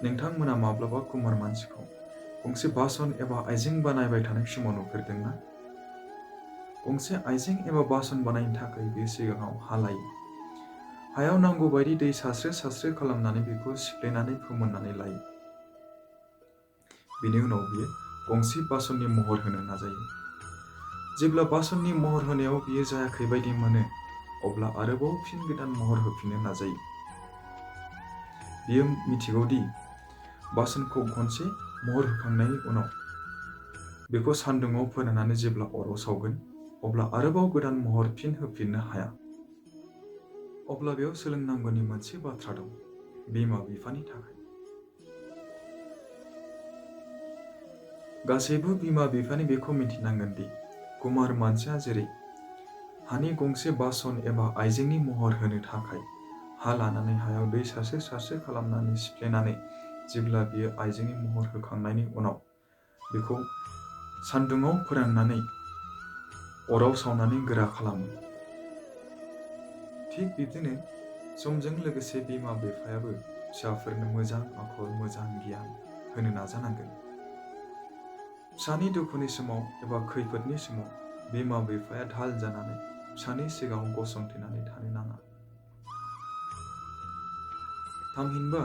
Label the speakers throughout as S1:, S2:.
S1: नोंथांमोना माब्लाबा कुमार मानसिखौ गंसे बासन एबा आइजें बानायबाय थानाय समाव नुफेरदोंना? गंसे आइजें एबा बासन बानायनो थाखाय बे सिगाङाव हा लायो। हायाव नांगौ बायदि दै सास्रो खालामनानै बेखौ सिफ्लेनानै फोमोननानै लायो। बेनि उनाव बियो गंसे बासननि महर होनो नाजायो। जेब्ला बासननि महर होनायाव बियो जायाखै बायदि मोनो, अब्ला आरोबाव फिन गोदान महर होफिननो नाजायो। बियो मिथिगौ दि बासनखौ खनसे महर होखांनायनि उनाव बेखौ सान्दुङाव फोराननानै जेब्ला अराव सावगोन, अब्ला आरोबाव गोदान महर फिन होफिननो हाया। अब्ला बेयाव सोलोंनांगौनि मोनसे बाथ्रा दं, बिमा बिफानि थाखाय। गासैबो बिमा बिफानि बेखौ मिथिनांगोन दि कुमार मानसिया जेरै हानि गंसे बासन एबा आइजेंनि महर होनो थाखाय हा लानानै हायाव दै सास्रो खालामनानै सिफ्लेनानै जेब्ला बियो आइजेंनि महर होखांनायनि उनाव बेखौ सान्दुङाव फोराननानै अराव सावनानै गोरा खालामो, थिग बिब्दिनो समजों लोगोसे बिमा बिफायाबो फिसाफोरनो मोजां आखल, मोजां गियान होनो नाजानांगोन। फिसानि दुखुनि समाव एबा खैफोदनि समाव बिमा बिफाया ढाल जानानै फिसानि सिगाङाव गसंथेनानै थानो नाङा। थामहिनबा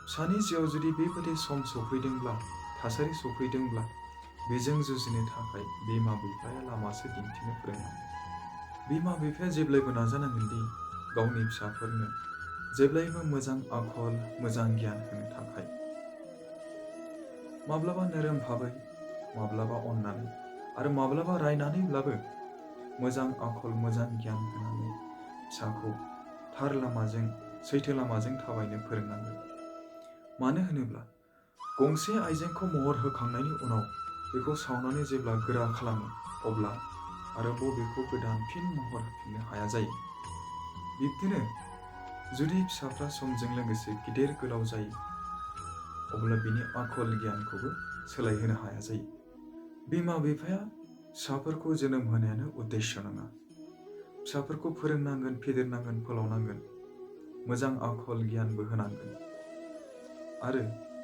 S1: फिसानि जिउआव जुदि बेबादि सम सफैदोंब्ला, थासारि सफैदोंब्ला, बेजों जुजिनो थाखाय बिमा बिफाया लामासो दिन्थिनो फोरोंनांगोन। बिमा बिफाया जेब्लायबो नाजानांगोन दि गावनि फिसाफोरनो जेब्लायबो मोजां आखल, मोजां गियान होनो थाखाय। माब्लाबा नोरोम भाबै, माब्लाबा अननानै आरो माब्लाबा रायनानैब्लाबो मोजां आखल, मोजां गियान होनानै फिसाखौ थार लामाजों, सैथो लामाजों थाबायनो फोरोंनांगोन। मानो होनोब्ला गंसे आइजेंखौ महर होखांनायनि उनाव बेखौ सावनानै जेब्ला गोरा खालामो, अब्ला आरोबाव बेखौ गोदान फिन महर होफिननो हाया जायो। बिब्दिनो जुदि फिसाफ्रा समजों लोगोसे गिदिर गोलाव जायो, अब्ला बिनि आखल गियानखौबो सोलायहोनो हाया जायो। बिमा बिफाया फिसाफोरखौ जोनोम होनायानो उद्देश्य नङा। फिसाफोरखौ फोरोंनांगोन, फेदेरनांगोन, फोलावनांगोन, मोजां आखल गियानबो होनांगोन आरो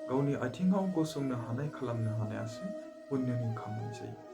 S1: गावनि आथिङाव गसंनो हानाय खालामनो हानायासो पुण्यनि खामानि जायो।